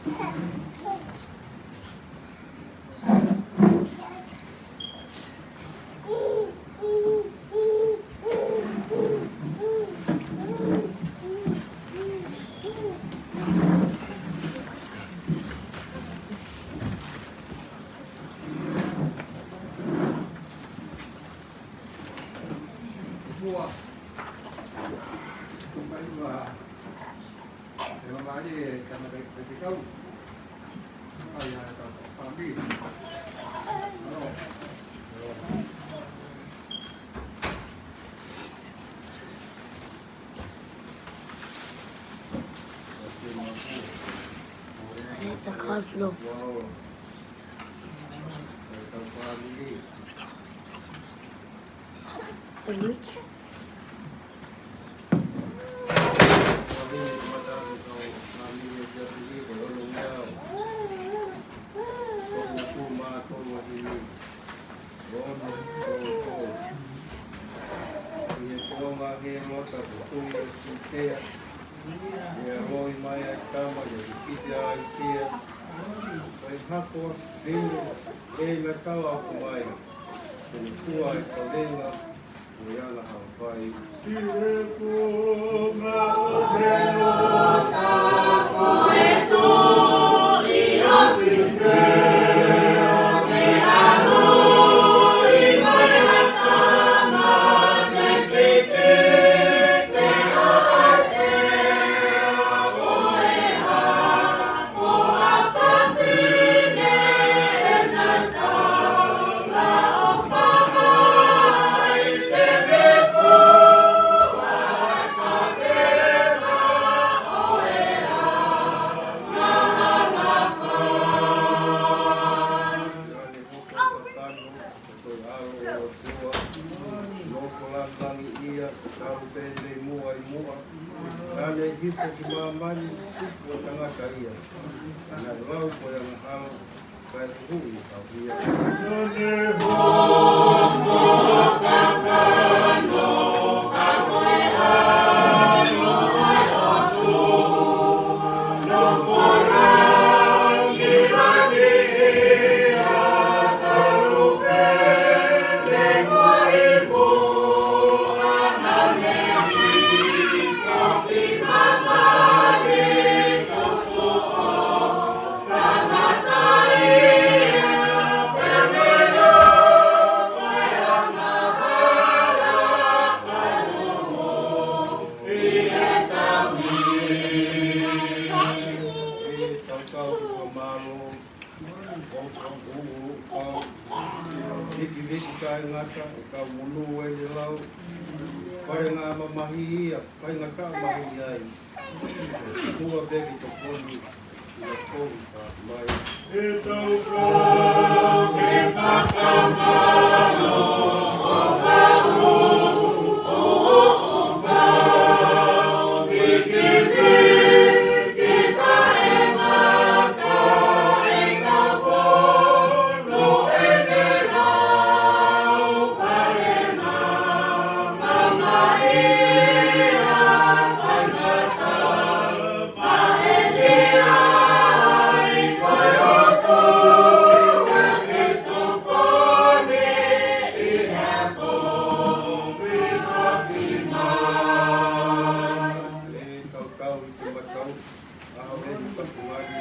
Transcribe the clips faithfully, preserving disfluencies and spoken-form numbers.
Hei, tā Cosmo. Salute. ʻI he tuʻunga he mota ko Tui ʻo Siutea, ʻi he ʻaloʻi mai ʻa e tama ʻi he kikite ʻa ʻAisea, ʻo e hako ʻa Vine, ʻe na tala ʻoku mai, ko e kua e kavenga, ko e angahala fai. ʻI he tuʻunga ʻo e mota ko e Tui ʻo Siutea, Ko e ʻAlo ʻo e ʻOtua, nofo lāngilangiʻia, talu pē mei muʻa ʻi muʻa. Naʻa ne hifo ki māmani, tupu ʻo tangata ia. Naʻe lau ko e angahala, kae huhuʻi ʻa e ʻuhia. Vikiviki taʻengata, ʻe kau monū ʻene lau. Fale ngaahi mamahi ia, faingataʻa mahi ai. Kuo pē ke tokoni, ʻi he kovi ka mai. ʻE tau kau ke fakamālō, ʻo fau, ʻo fau, Vikiviki taʻengata, ʻe kau monū ʻene lau. ʻAho eni Kapuani,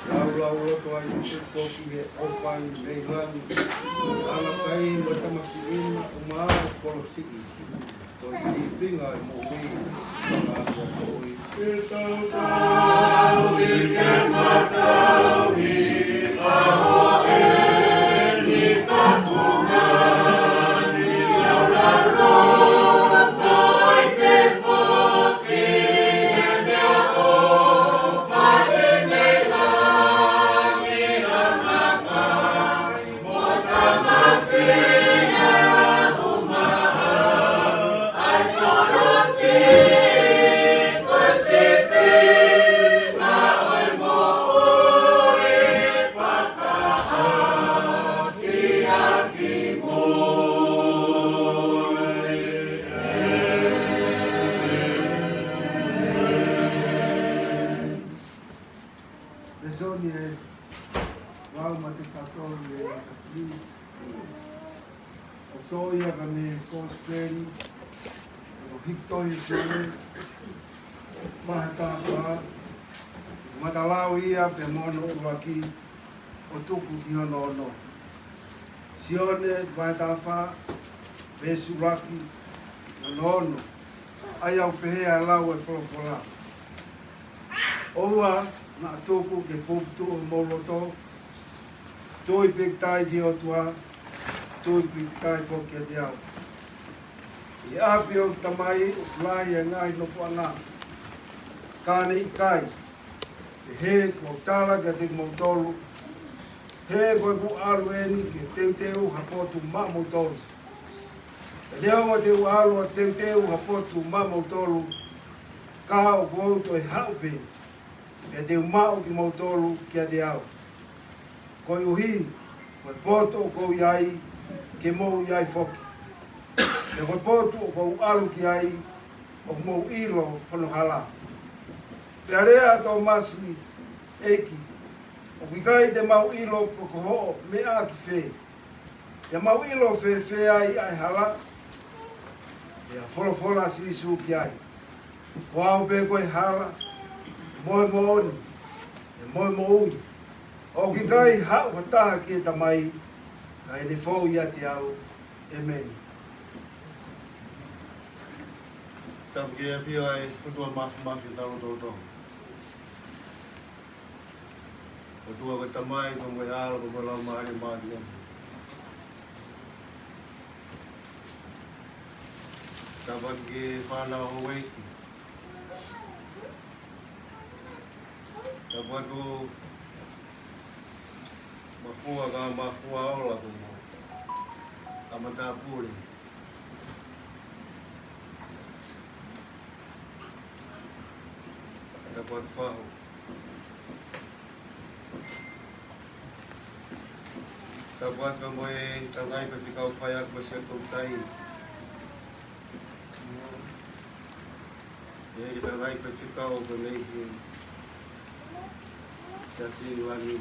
laulau loto ai ʻo tuku ki he ʻofa mei langi, ʻa e kai mo e tamasiʻi ʻoku maʻu kolosi. Ko e sīpinga ʻo e moʻui, ʻa e moʻui. Ke tau tauhi ke matauhi, ʻaho eni Kapuani, laulau loto ai ke foki. Lēsoni ʻe lau maʻatautolu ʻi he ʻaho ni, ʻoku toʻo ia mei he Kosipeli, ʻo hiki tohi ʻe Sione, vahe taha fā, kamata lau ia pea mo hono ʻuluaki, ʻo tuku ki hono ono. Sione vahe taha fā, veesi ʻuluaki ki hono ono. ʻA ia ʻoku pehē ʻa e lau ʻa e folofola. ʻOua naʻa tuku ke puputuʻu homou loto. Tui pīkitai ki he ʻOtua, tui pīkitai foki kiate au. ʻI he ʻapi ʻo e Tamai ʻoku lahi ʻa e ngaahi nofoʻanga. Ka ne ʻikai, pehē kuo u tala kiate kimoutolu, he ko ʻeku ʻalu eni ke teuteu ha potu maʻamoutolu. Pea neongo te u ʻalu ʻo teuteu ha potu maʻamoutolu, ka ʻoku ou toe haʻu pē, pea te u maʻu kimoutolu kiate au. Koeʻuhi, ko e potu ʻoku ou ʻi ai, ke mou ʻi ai foki. Pea ko e potu ʻoku ou ʻalu ki ai, ʻoku mou ʻilo hono hala. Pea lea ʻa Tōmasi, ʻEiki, ʻoku ʻikai te mau ʻilo pe ko hoʻo meʻa ki fē. Te mau ʻilo fēfē ai ʻa e hala? Pea folofola ʻa Sīsū ki ai, Ko au pē ko e hala, mo e moʻoni, pea mo e moʻui. ʻOku ʻikai haʻu ha taha ki he Tamai, ka ʻi heʻene foʻi ʻiate au. ʻĒmeni. Tapu ki he ʻafio ʻa e ʻOtua Māfimafi ʻo e tau toto. ʻOtua ko e Tamai, ko e ʻAlo, ko e Laumālie Māʻoniʻoni. Tapu atu ki he fānau houʻeiki. Tapu atu Mafua, ka Mafua Ola ko mo a matāpule. Tapu atu Fahu. Tapu atu mo e tau ngaahi faifekau faiako mo e sekolitai. ʻE ki he tau ngaahi faifekau ko eni he Siasi ʻIngilangi.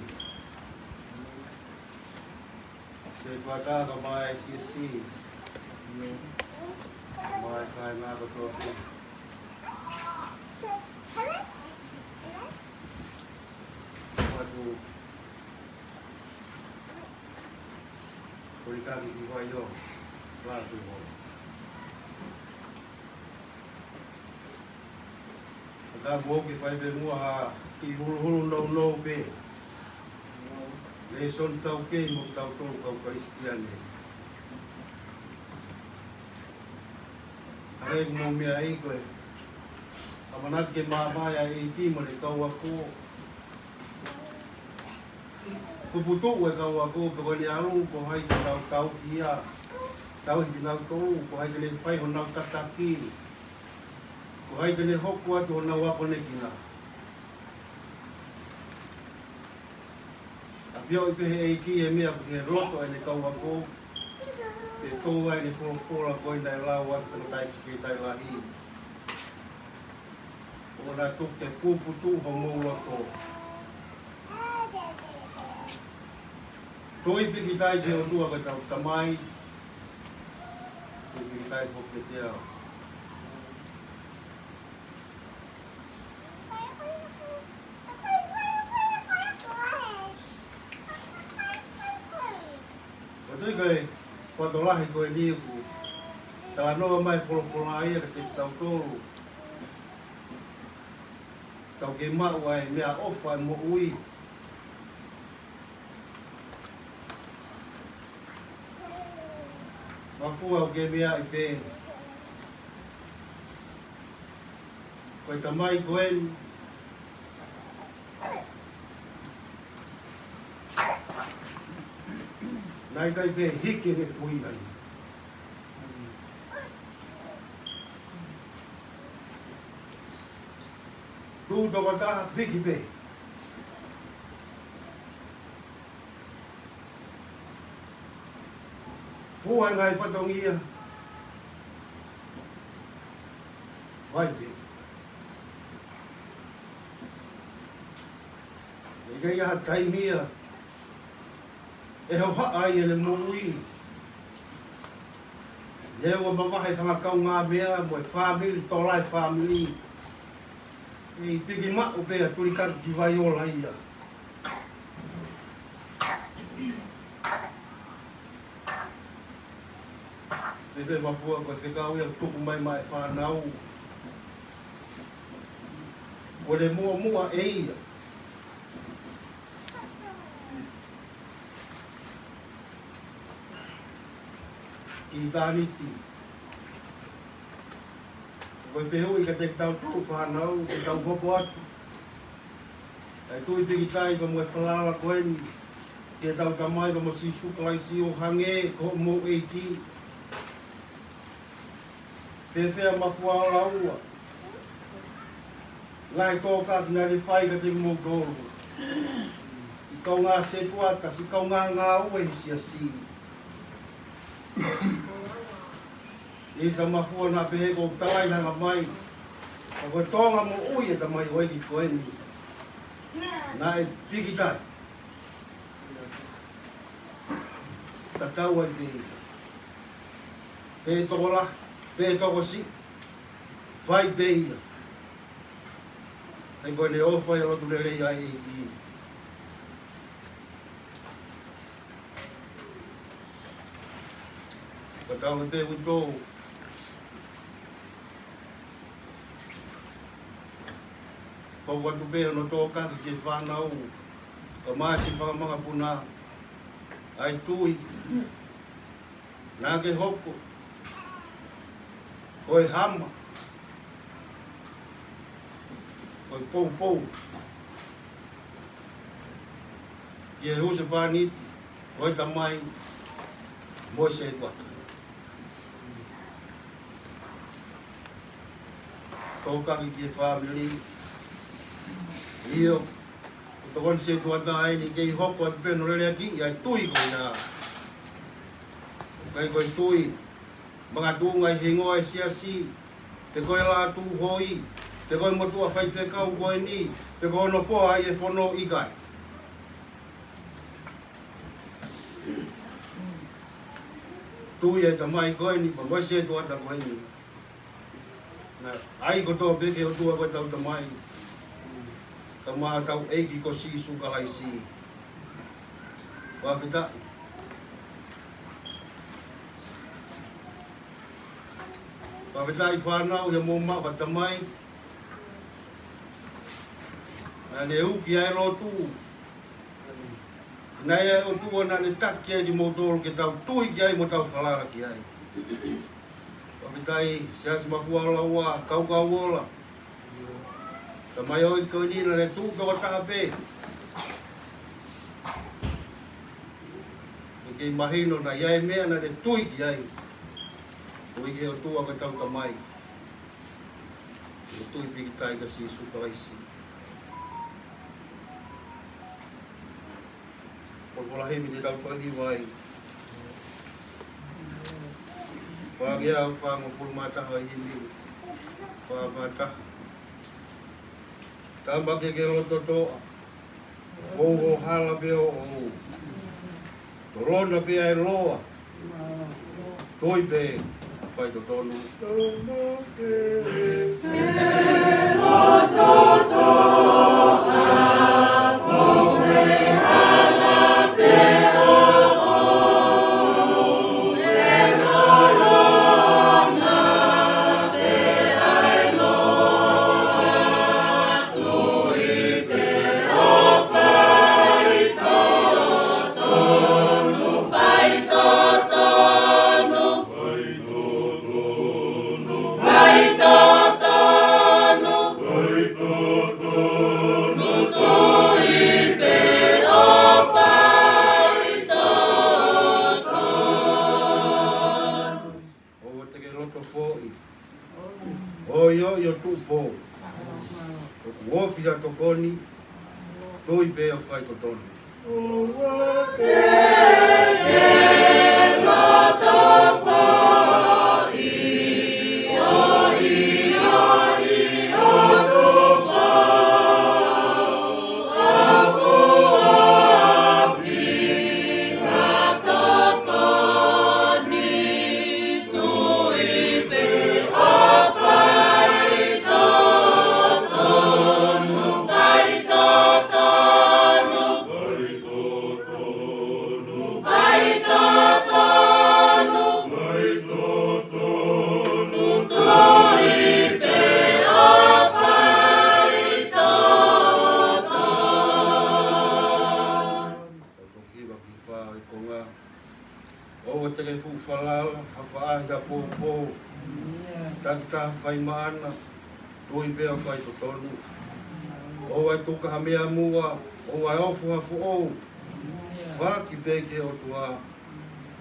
Sētuata, kae ʻumaʻā e siasi, kae ʻumaʻā e kāinga kotoa pē. Tapu atu Kolikaki ki Vaio, Lātū Holo. Ka kuo ke fai pē muʻa ha kiʻi huluhulu nounou pē. Lēsoni taukei mo kitautolu kau Kalisitiane. Hangē ko hoʻomou meaʻi ko e ʻamanaki ke maama ʻa e ʻEiki mo ʻene kau ako. Puputuʻu e kau ako, pe ko ʻene ʻalu, ko hai te nau tauhi ia, tauhi kinautolu, ko hai te ne fai honau tataki, ko hai te ne hoko atu honau akonekina. ʻAfioʻi pē he ʻEiki e meʻa ʻoku ʻi he loto ʻene kau ako, pea ʻoku ʻi ai ʻene folofola ko ia naʻe lau atu ki he tangataʻeiki sikelitali lahi. ʻOua naʻa tuku ke puputuʻu homou loto. Tui pīkitai ki he ʻOtua ko e tau Tamai, tui pīkitai foki kiate au. Ko e tui ko e fakalotolahi ko eni ʻoku talanoa mai folofola ia kiate kitautolu. Tau ke maʻu ʻa e meʻaʻofa ʻo e moʻui. Mafua ʻoku ke meaʻi pē. Ko e tamai ko eni. Naʻe ʻikai pē hiki ʻene kui ai. Tuʻu tokotaha piki pē. Fua e ngaahi fatongia. Vai pē. Naʻe ʻIkai ha taimi ia ʻe hohaʻa ai ʻene moʻui. Neongo e mavahe ʻa e fanga kaungāmeʻa mo e fāmili, tō lahi e fāmili, ʻe piki maʻu pē ʻa Tulikaki ki Vaiola ia. Pea pehē ʻe Mafua ko e fekau ia ʻoku tuku mai maʻa e fānau. Ko e muʻomuʻa ʻe ia ki ʻitāniti. Ko e fehuʻi kiate kitautolu fānau, ke tau hoko atu ʻa e tui pikitai pea mo e falala ko eni ki heʻetau Tamai pea mo Sīsū Kalaisi ʻo hangē ko hoʻomou ʻEiki. Pea pehē ʻe Mafua ʻo laua, ngaahi tōkaki naʻe fai kiate kimoutolu ʻi he kaungā sētuata, siʻi kaungā ngāue he siasi. ʻIsa Mafua naʻa pehē ko e talai nanga mai, ka ko e tōʻonga moʻui ʻa e tamaioʻeiki ko eni naʻe pikitai. Tatau ai pē ia, pe tokolahi, pe tokosiʻi, fai pē ia. ʻA ia ko ʻene ʻofa ia, lotu lelei ai ʻEiki. Ka tau pē uto, pau atu pē hono tōkaki ki he fānau, ka masi fanga makapuna, ʻa e tui naʻa ke hoko ko e hama, ko e poupou ki he husepāniti ʻo e Tamai mo e sētuata. Tōkaki ki he fāmili. ʻIo, ko e tokoni sētuata eni, kei hoko atu pē hono leleakiʻi ʻa e tui ko ia. ʻIkai ko e tui makatuʻunga ʻi he hingoa ʻo e siasi, pe ko e lātū hoi, pe ko e motuʻa faifekau ko eni, pe ko hono foha ʻi he fono, ʻikai. Tui ʻa e Tamai ko eni pea mo e sētuata ko eni. Naʻe ʻai kotoa pē ki he ʻOtua ko ʻetau Tamai, ka mo hotau ʻEiki ko Sīsū Kalaisi. Fakafetaʻi. Fakafetaʻi fānau, ʻi hoʻomou maʻu ha tamai naʻa ne uki ʻa e lotu. Naʻe ʻi ai e ʻOtua naʻa ne taki ai kimoutolu ke tau tui ki ai mo tau falala ki ai. Fakafetaʻi, Siasi Mafua ʻo laua, Kaukau Ola. Tamaioʻeiki ko eni naʻa ne tuʻu tokotaha pē. Ke kei mahino naʻe ʻi ai e meʻa naʻa ne tui ki ai. Tui ki he ʻOtua ko ʻetau Tamai. Ko e tui pikitai kia Sīsū Kalaisi. Ko e fuʻu himi te tau tohi vai. Fā ngeau fāngofulu mā taha ʻi he himi. Fā fā taha. Tama ke ke loto toʻa. Fou ho hala pē ʻo ʻou. Tolona pē ʻa e loa. Tui pē, faitotonu. ʻOua te ke loto foʻi. ʻOiʻoi ʻo tuʻu pō. ʻOku ofi ha tokoni, tui pē ʻo faitotonu. ʻOua te ke loto foʻi, ʻoiʻoi ʻo tuʻu pō. ʻOku Falala, ha faʻahi, ha poupou, takitaha fai maʻana, tui pē ʻo fai totonu. ʻOua ʻe tuku ha meʻa muʻa, ʻoua ʻe ofo ha foʻou, foaki pē ki he ʻOtua,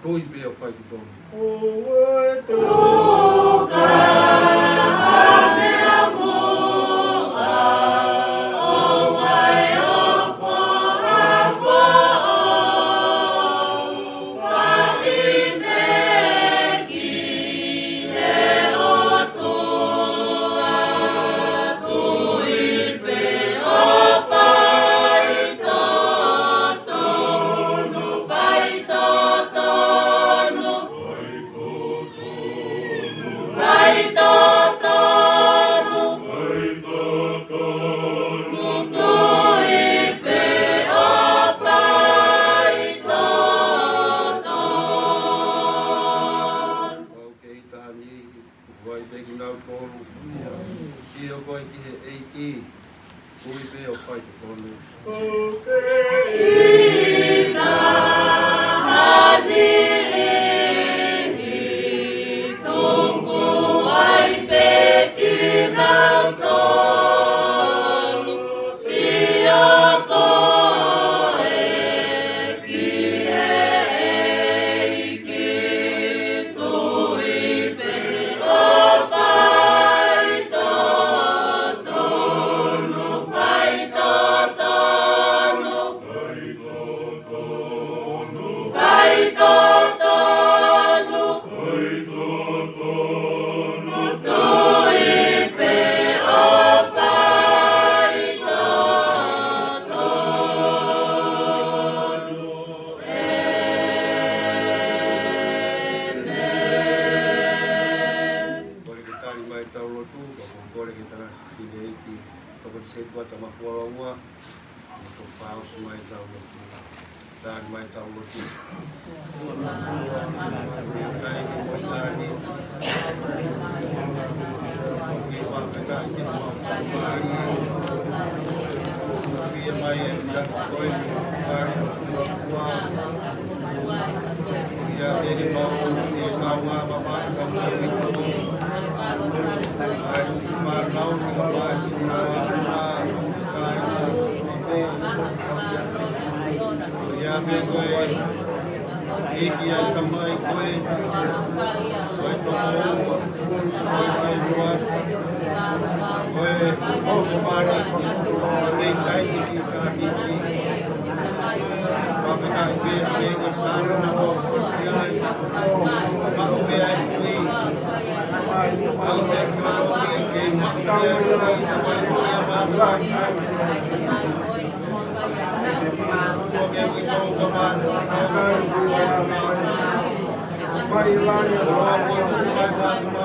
tui pē ʻo fai totonu. ʻOua ʻe tuku ha meʻa muʻa, ʻoua ʻe ofo ha foʻou, Kei taha niʻihi, ʻoku ʻi ai pē kinautolu, sio koe ki he ʻEiki, tui pē ʻo fai totonu. Kei taha niʻihi, tuku ai pē kinautolu, sio koe ki he ʻEiki, tui pē ʻo fai totonu, fai totonu, fai totonu, tui pē ʻo fai totonu. Kole ke tali mai ʻetau lotu, ka ʻoku ou kole ke tala sile ʻEiki, tokoni sētuata mafualaua, ʻo fakaʻosi mai ʻetau lotu. Tali mai ʻetau lotu. Kai ke mo tali. Ke fakafetaʻi ke mo tali. Pea mai e tali koe, tali. Ia ke ke mau, ke kau ā, papa, kau ā, ke kau ā. Ai, si fānau, ke kau ā, si fānau, kai, kai, ia me koe, ʻEiki ʻa e Tamai koe, ko e toko ua, ko e sētuata, ko e husepāniti, ko e meʻa taimi ki he taimi ni. Fakafetaʻi pē ʻa e ko e sānana ko Siai. Maʻu pē ʻa e tui. Maʻu pē ki o loki ke maʻu pē ʻa e tui. Sa ko e tui ʻa māmani. Ko ke ui tau ka māmani. Fai lani o loa ko e tui mai māmani.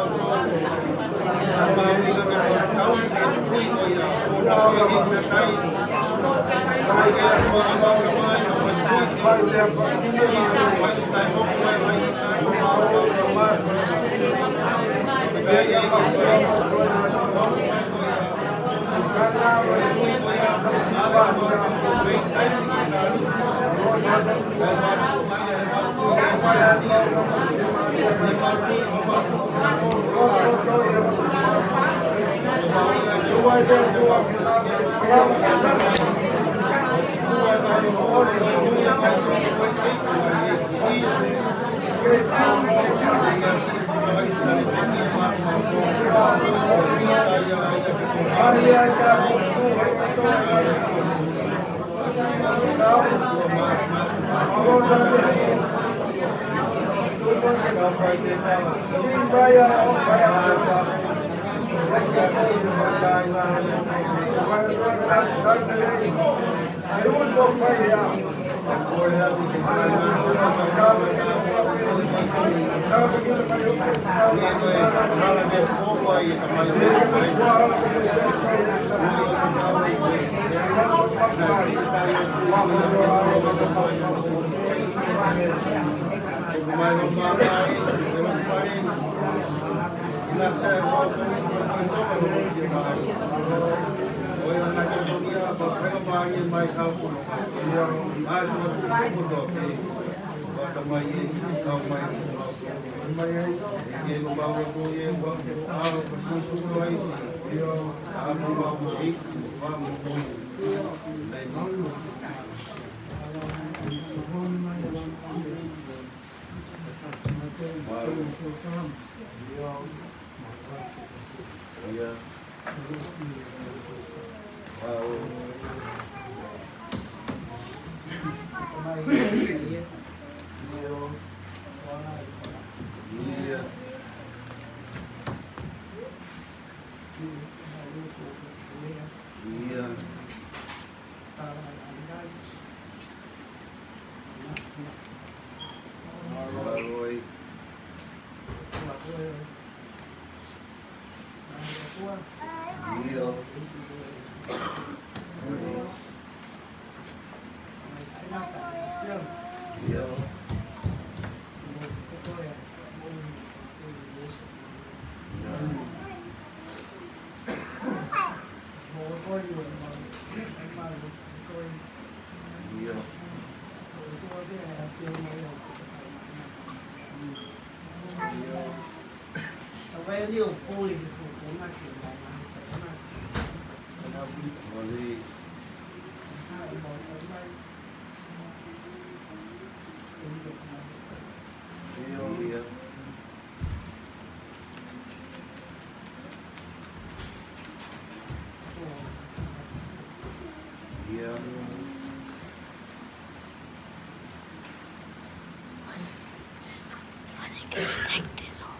Take this off.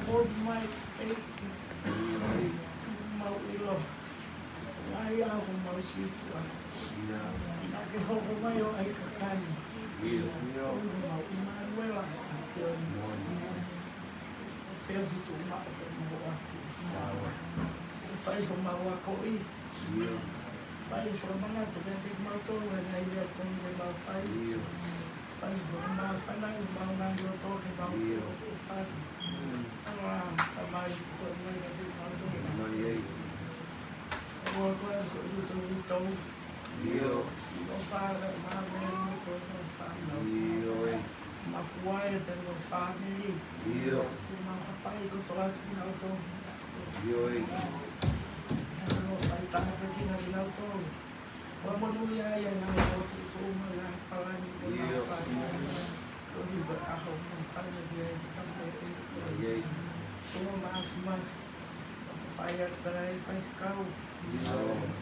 Potu mai, ʻEiki. Mau ʻilo. Ai au ko mau sipua. Naʻa ke hoko mai ʻo ʻai kakani. Ko mau ʻImanuela, ʻAfiona. Pea hitu ma o ke mau ʻAfio. Fai ko mau akoʻi. Fai ko manatu ke te mau tō, e ngai lea ko ke mau fai. Fai ko mau fanai, mau ngai loto ke mau fai. Ala, tamai, ko mai ka te mau tō. Ko koe ko i tō i tō. ʻIo. ʻIo, Father, ma me mo ko ko Father. ʻIo, ʻEiki. Mafua e pe mo family. ʻIo. Ko mau hapai ko tō atu na o tō. ʻIo, ʻEiki. ʻIo, pai taha pe kina kina o tō. Ua monūʻia ia na o tō tō ma na palani ko na ʻIo. Father. Ko ni ko aho mo palani ia i ka pe e. ʻIo, ʻEiki. Ko ma ma Fai atu ka e faifekau.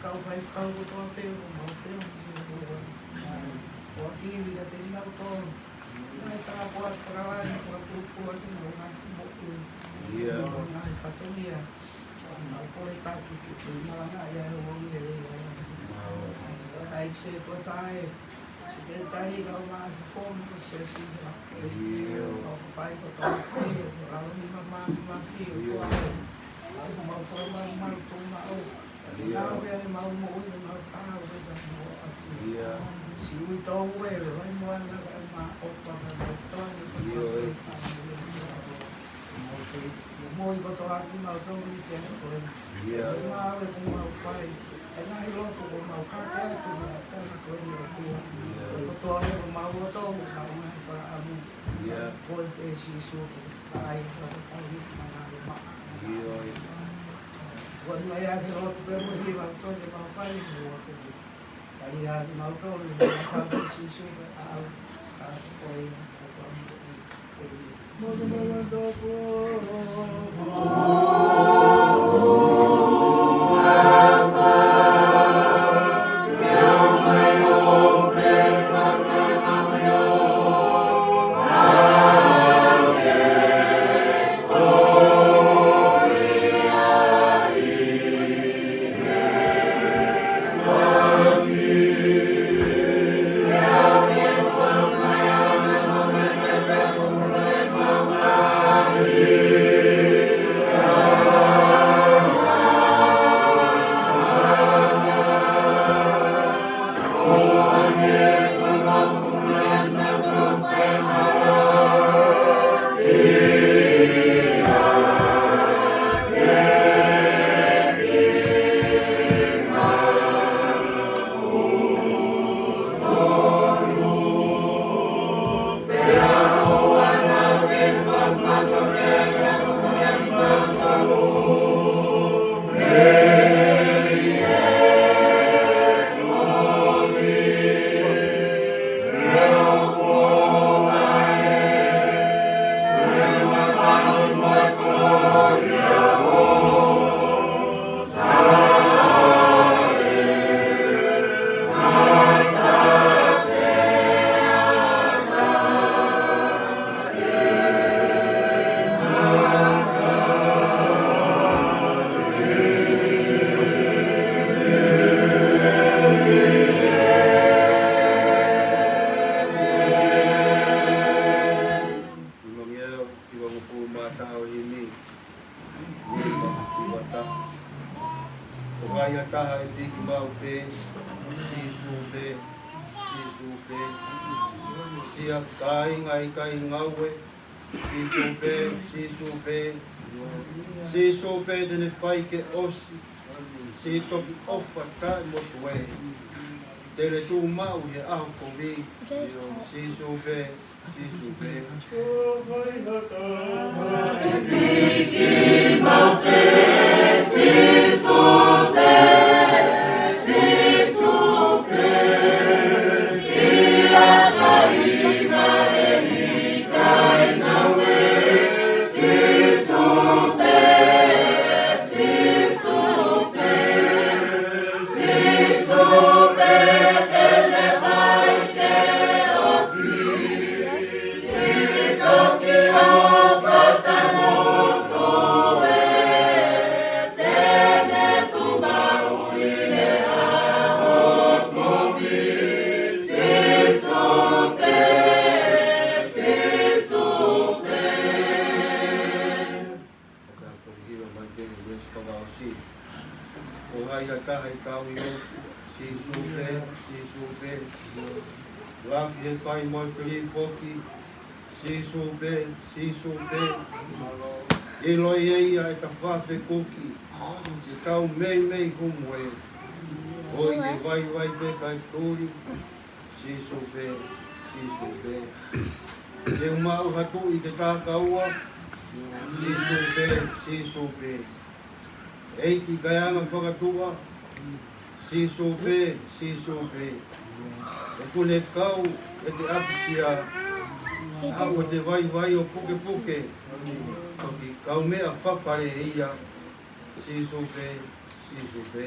Kau faifekau kotoa pē, ʻo mau pē, ʻo mau pē. ʻO kivi ka te nau tō. Mai tā kua fakalani, kua tūkua ki nau ngaahi moʻui. ʻIo. Ngaahi fatongia. Nau pole taki ki te malanga ia e ongo ngere ia. Ai se ko tae. Seketali kau ma fomu ko se si. ʻIo. ʻO pai ko tau pē, ko lalo ni ma ma ma ki ʻIo. Ko ai. Ai ko mau fakamau mau tō mau. ʻIo. Nau e ai mau moʻui, mau tau e ka mau atu. ʻIo. Si ui tau e le, vai mo ana ka ma o pa ka ma tō e ka ʻIo. Mo te, mo i kotoa atu mau tō ni ke ko e. ʻIo. Mau e ko mau fai. E ngaahi lotu ko mau ka ke atu ma tana ko e ni o tua. ʻIo. Kotoa e ko mau o tō, mau ngaahi fakaʻamu. ʻIo. Ko e te Sīsū ke ai, ko e tau ni ma ngaahi ma. ʻIo. Ko e mai a ke lotu pe mo hi ma ko e te mau fai mo o tō. Kali a ke mau tō, ni mau fai ko Sīsū ke au, ka ko e, ko e. Limangeo, ivangofulu mā taha ʻo e himi. Nima, hiva taha. ʻOku ʻi ai ha taha ʻe piki maʻu pē, Sīsū pē, Sīsū pē. Siʻa kāinga ʻikai ngāue, Sīsū pē, Sīsū pē. Sīsū pē te ne fai ke ʻosi. Siʻi toki ʻofa taʻemotuʻa. Te ne tuʻu maʻu he ʻaho kovi. Sīsū pē, Sīsū pē. Sīsū pē. Lafi he fai mo e fili foki. Sīsū pē, Sīsū pē. ʻIloʻi ʻe ia ʻeta fefekuki. Te tau meimei humu ē. ʻOi ke vaivai pē kae tuli. Sīsū pē, Sīsū pē. Te u maʻu ha tuʻi ke takaua. Sīsū pē, Sīsū pē. ʻEiki kae anga fakatuʻa. Sīsū pē, Sīsū pē. ʻOku ne kau ʻete ʻapisia. ʻA ko ʻete vaivai ʻo pukepuke. Toki kaumeʻa fafale ia. Sīsū pē, Sīsū pē.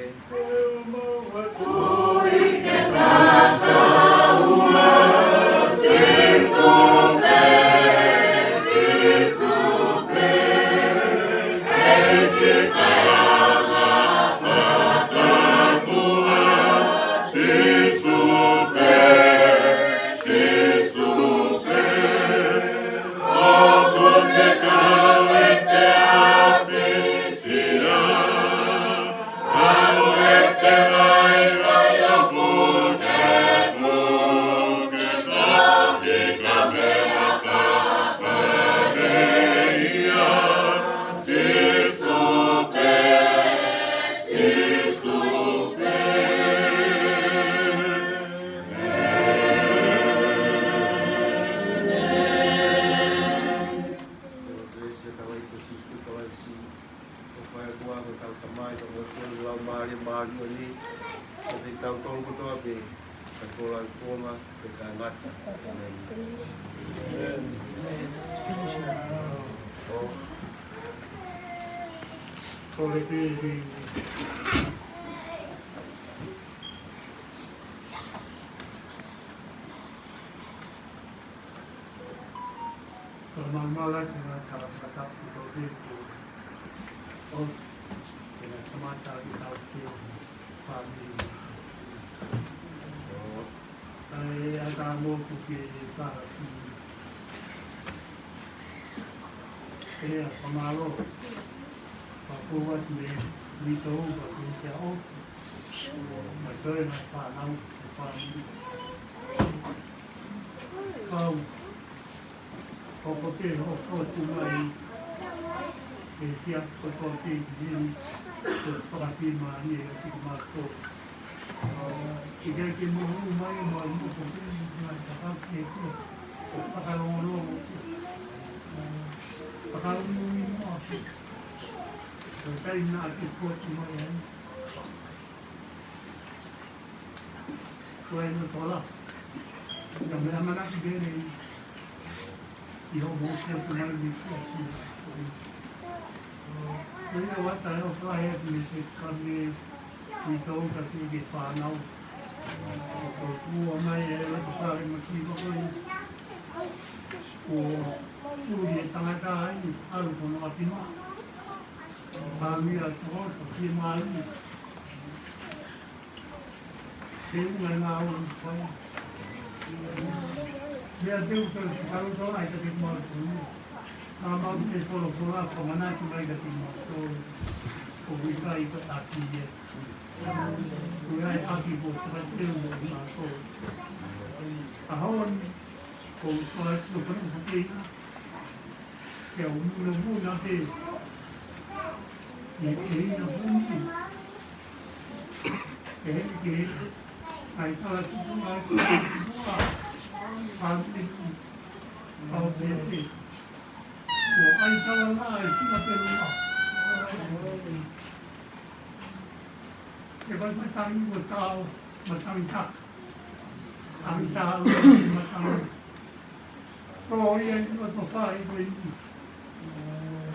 Ko e kelesi ʻa e ʻEiki ko Sīsū Kalaisi, ko e fakaʻofoʻofa ʻa hotau Tamai, pea mo e feohi ʻa e Laumālie Māʻoniʻoni, ʻo kau ʻiate kitautolu kotoa pē, kae kei lau kuonga, pea taʻengata. ʻĒmeni. ʻĒmeni. Ko e kelesi. Ko e maumau lahi ʻa e tala fakatapu ko e ko o ke na kamata ki tau ke o fāmili. ʻAi ʻa e ka mo ku ke tala ki e a whamalo. Ka ko atu e mito ka ko ke a ofu. Mai toe na whanau e fāmili. Kau, ko ko te ho ko tu mai, e sia ko ko te ki heni, ko whakawhi mai e ki ma ko. Ki kai ke mo hu mai, mo mo ko te mai ka ka ke ko, ko whakalongolongo, whakaunui mo a ko. Ko tai na ke ko tu mai ai. Ko e no tola. Ia me amana ki bere. I ho mo ke tu mai ni si a si. Ko ia wata e o fly at me se kame i tau ka ki ke whanau. Ko tu o mai e la ka fare mo si ko ko i. Ko tu i e tangata ai, alu ko no api ma. Ka mi a to, ko ki ma ai. Te u ngai ngā o ni whai. Mea te u tau si karo tau ai ka te mau tau. Nā mau te kolo kolo a whamanaki mai ka te mau tau. Ko wika i ka taki ia. Ko ai haki ko whakateu mo i mātou. A hawa ni, ko whakateu mo i mātou. Ke au muna muna ke, ke, ke ina puni. Ke, ke, ai tala tuku, ai tala tuku, a, a, te, a, te, te. Ko ai tala na, ai sina te lua. Ke vai matangi mo tau, matangi tak. Tangi tau, matangi. Ko ia i loto fai ko i.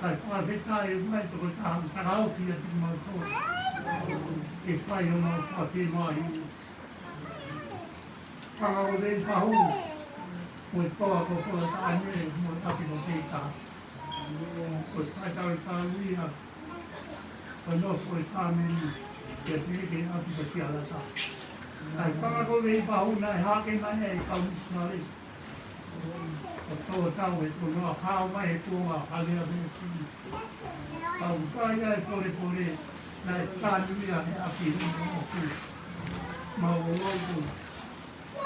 Kai fai fetai mai toko taha, takaoki a ti mau tō. Ke fai o mau fai mai. Panga o vei pahu. Mo e toa ko ko ta ane, mo e tapi ko te ta. Ko e tai tau i tau ia. Ko no ko e fāmili. Ke pili ke atu ka si alata. Kai fanga ko vei pahu na e hake mai e kau misinale. Ko tō tau e tō noa hao mai e tō ngā hale a vei si. Kau kai ai pore pore, na e tānui a he api ni o ku. Ma o o ku.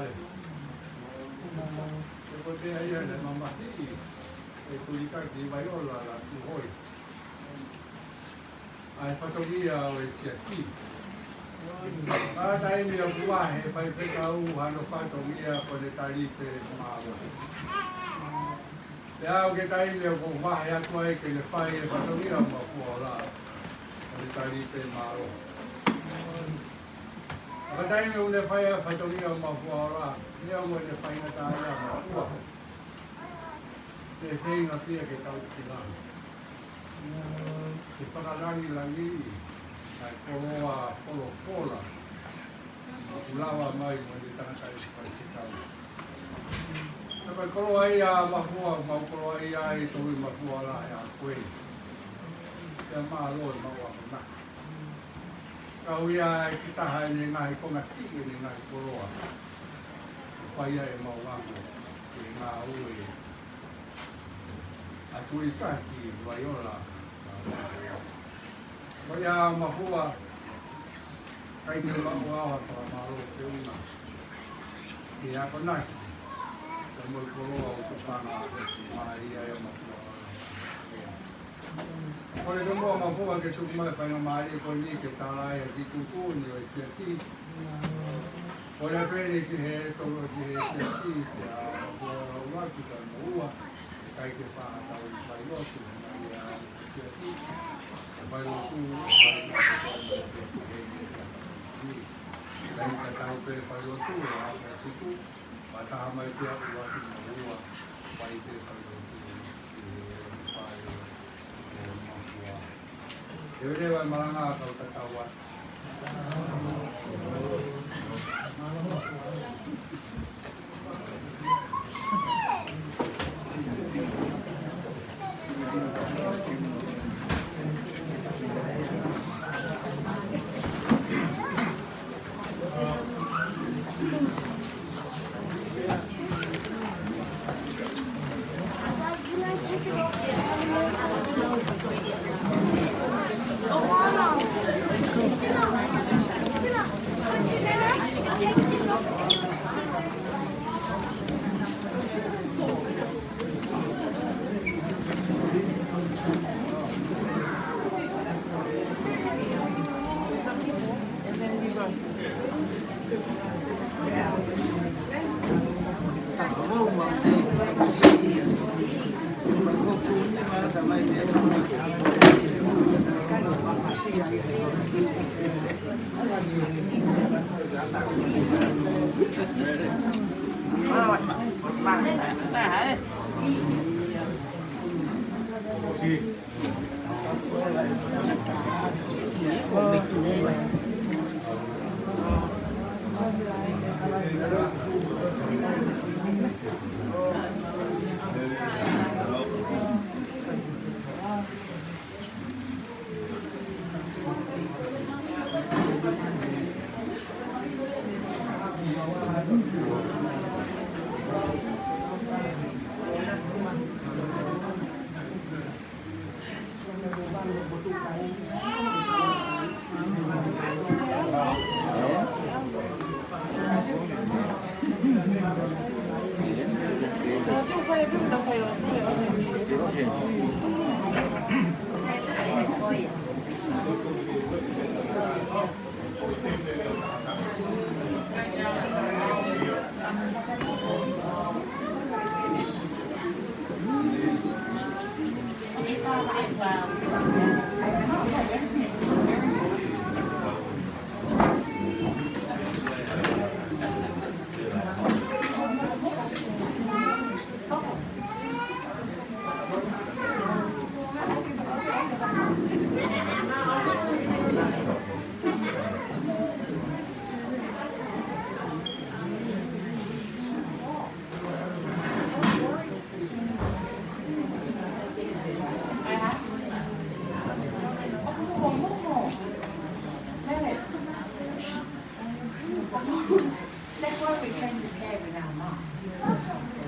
Vale. Ko e kotea ia naʻe mamahiʻi ʻe Tuʻitāmaki Vaiola Lātūhoi ʻa e fatongia ʻo e siasi. Ka taimi ʻoku vahe ʻe he faifekau hano fatongia, ko ʻene tali pē mālō. Pea aʻu ki he taimi ʻoku vahe atu ai ke ne fai e fatongia ʻo Mafuaola, ko ʻene tali pē mālō. Ka taimi ʻoku ne fai ai e fatongia ʻo Mafuaola, neongo ʻene faingataʻaʻia ʻa Mafua, te feinga pē ia ke tau ki langi, ke fakalangilangiʻi ʻa e koloa folofola ʻoku lava mai mei he tangataʻeiki faifekau. Ka ko e koloa ia ʻa Mafua, mau koloaʻia ai Tohi Mafuaola ʻa koe. Pea mālō e maʻu akonaki. Kau ia ki taha ʻene ngaahi konga siʻi ʻene ngaahi koloa. Fai ai ʻemau ako ki he ngāue ʻa Tuʻitāmaki Vaiola. Ko ia ʻa Mafua, ʻikai ke maʻu ʻa e fakamālō ke ʻuhinga ki he akonaki, ka mo e koloa ʻoku tokanga mai ai ʻa Mafua. Kole ke moa Mafua ke tuku mai e faingamālie ko eni ke tala ai ʻa e kiʻi tuʻutuʻuni ʻo e siasi. Kole pē eni ki he tolo ki he siasi, kia Mafua Laulaki kae moua, ʻikai ke faʻa tau failotu mai ʻa e siasi. Failotu, failotu, ʻikai ke tau pē failotu, ʻa e tuku, fakataha mai pē ʻa Laulaki mo Mafua, fai pē failotu, ʻi he fai ʻo Mafua. He ʻoku leva e malanga, kau tatau atu. That's why we came to pray with our mom.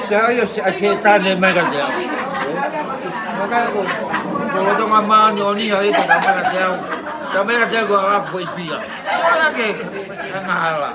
Te ai o se, a se tane mai ka te au. Ka ko, ko Tonga mani o ni ai ka mai ka te au. Ka mai ka te au ko a ko i pia. Ka ke, ka ngala.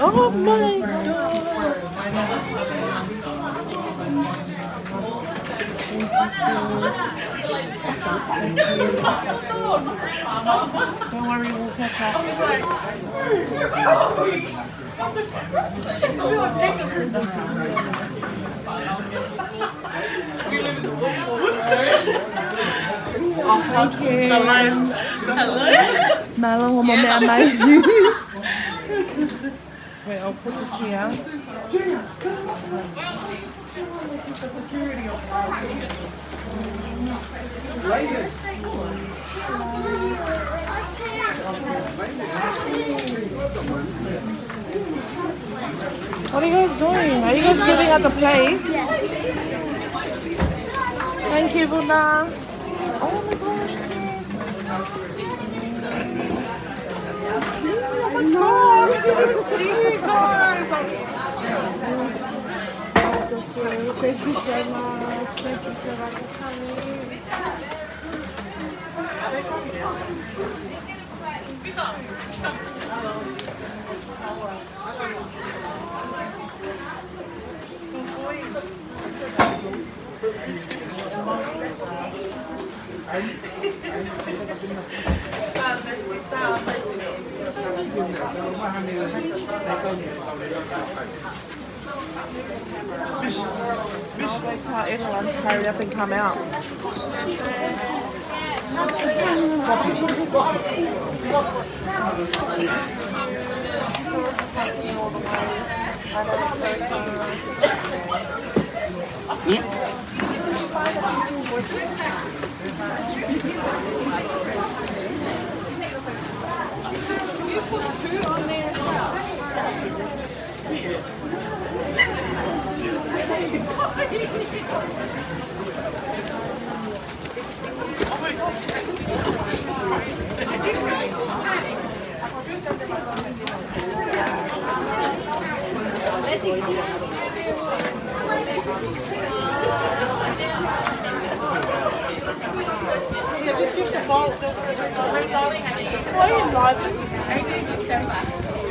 Oh my God. Don't worry, we'll catch up. Thank you. Hello. Mālō hoʻomou meʻa mai. Wait, I'll put this here. What are you guys doing? Are you guys giving out the plate? Thank you, Buna. Oh my gosh, sis. Oh my gosh, I didn't even see you guys. Thank you so much. Thank you so much for coming. I'll go tell everyone to hurry up and come out.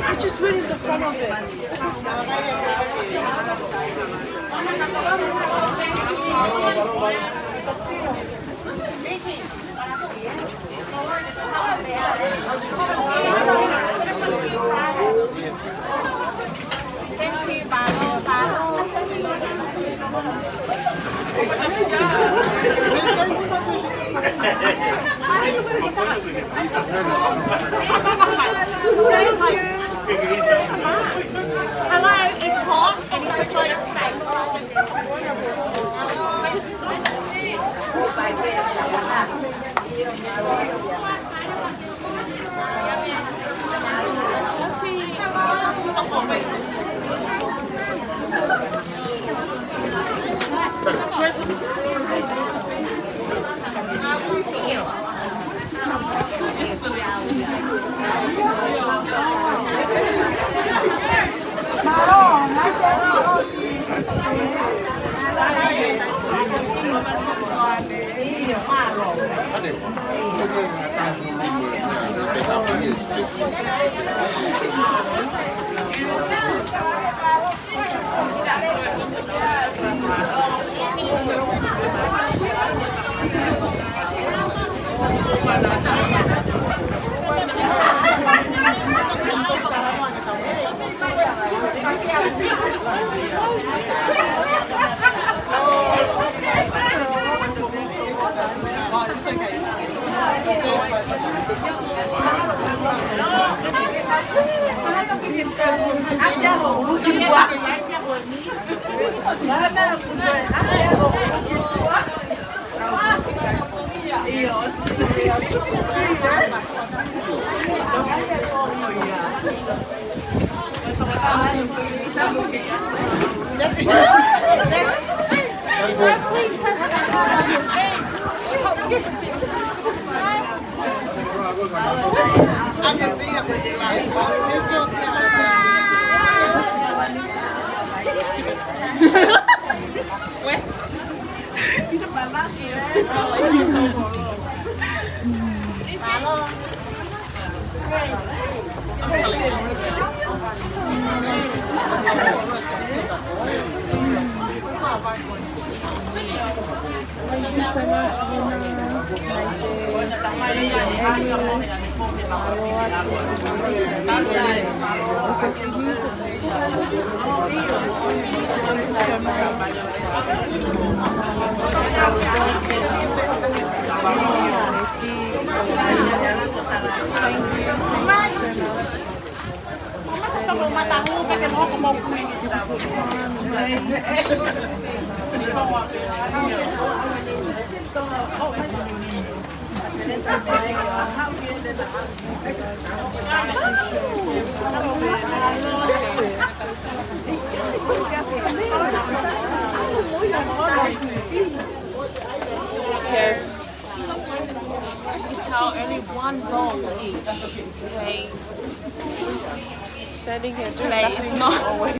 I just went in the front of it. Hello, it's hot and it's a toilet space. You tell only one bowl each. Okay. Standing here doing nothing. Today it's not.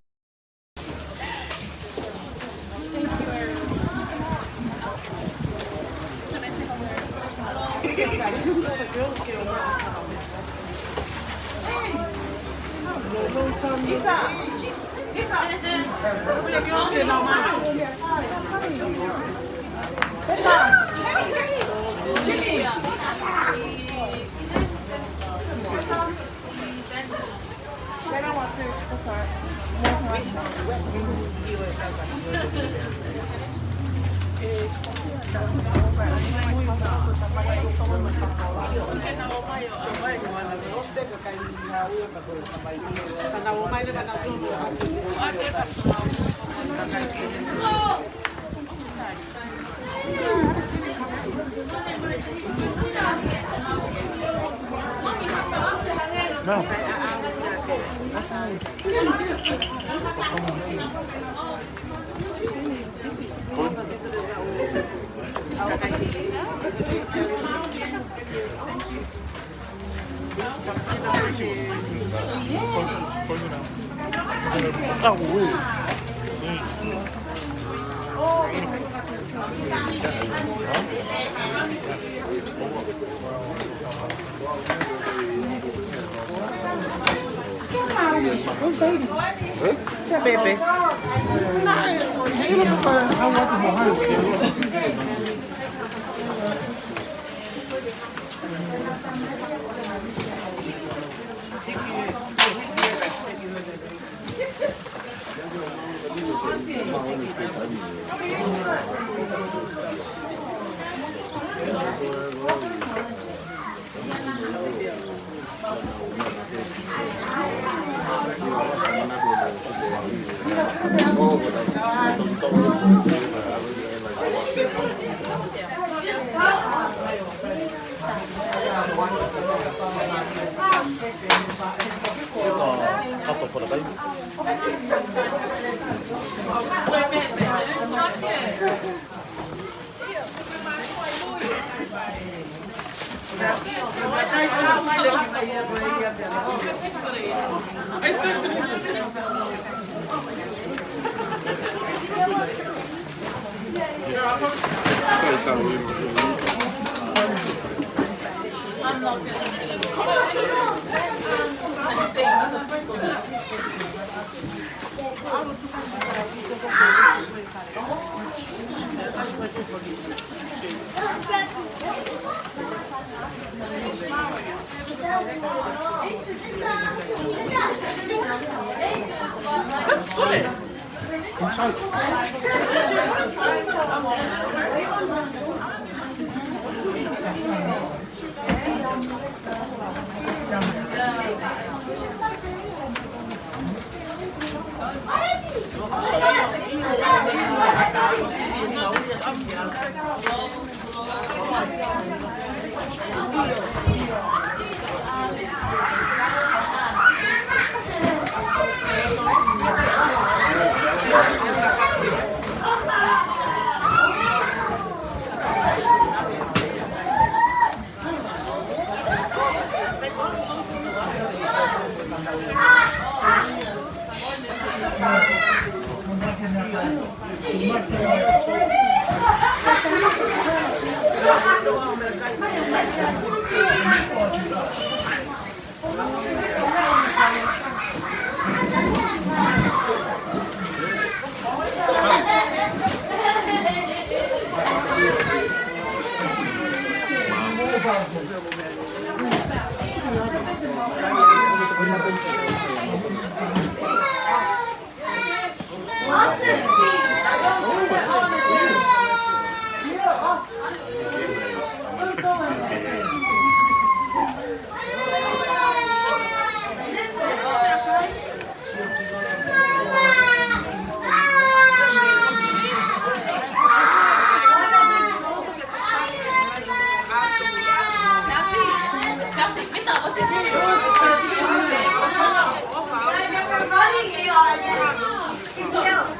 Pepe.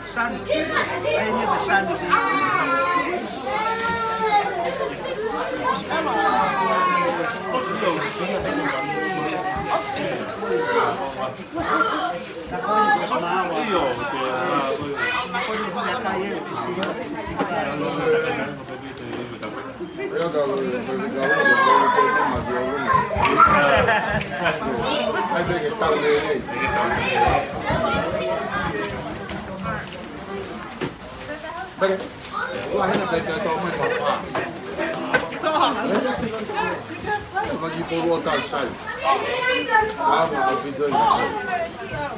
Sun. Ai, ni ko sun. Ai, pē ke tau lelei. Taitaitāmai mafā. Maki polu o tausai. Amo ka pito i.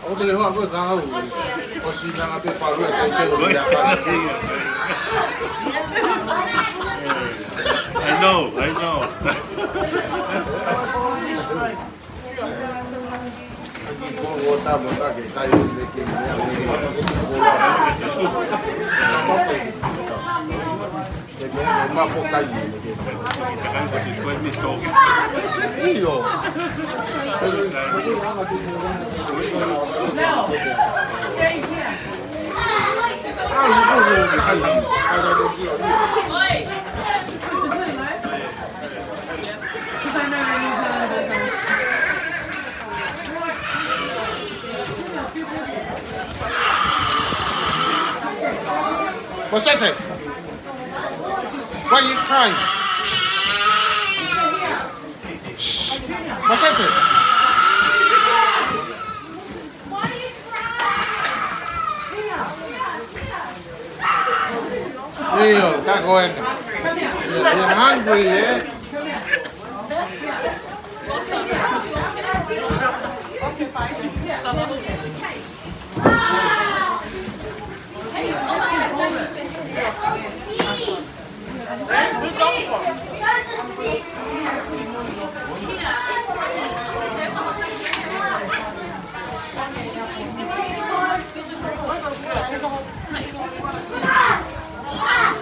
O te hoa ko ka au. O si nanga pe palu e taitaitāmai. I know, I know. Mosese, why you crying? Shh. Mosese. Leo, está bueno. You're hungry, eh?